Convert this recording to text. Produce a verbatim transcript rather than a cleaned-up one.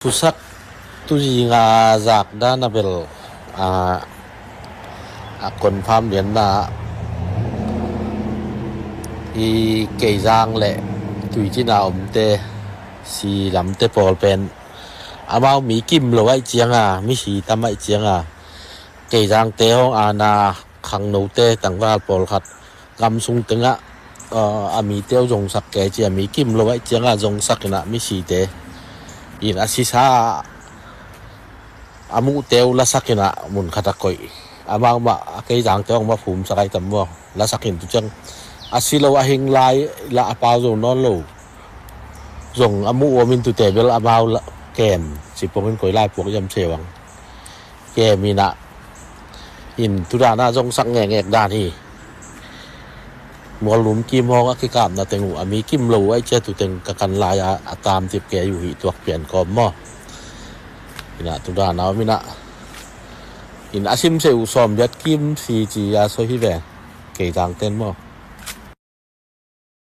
Thusak tuzinga zak dan a bel a, a confirm lianna i Keizang le Tuicina omte, si lamte pawl pen amau mi kim lo aih cianga, mi si tam aih cianga, Keizangte hong ana khangnote tangval pawlkhat gamsung tengah a mite uh zongsak kei ci a mi kim lo aih cianga zongsak inah misite in a sisa a muhte uh lasak inah munkhat a koih. Amau mah a Keizangte hong mah phumsak aih tam maw? Lasak in tu ciang a si lo a hing lai la a pau zo nawn lo zong a muh uamin tute bel amau kem sipongin koi lai puak yam ceuang kem inah in tudana zongsak ngekngek dan hi. Muallum kim hong a kikapna teng uh a mi kim lo uh aih cia tuteng ka kan lai a, a tamtip kei uh hi tuak pian kawm maw? Inah tudana om inah in a simseh uh sawm biat kim si ci a soi hi ve. Keizangten maw?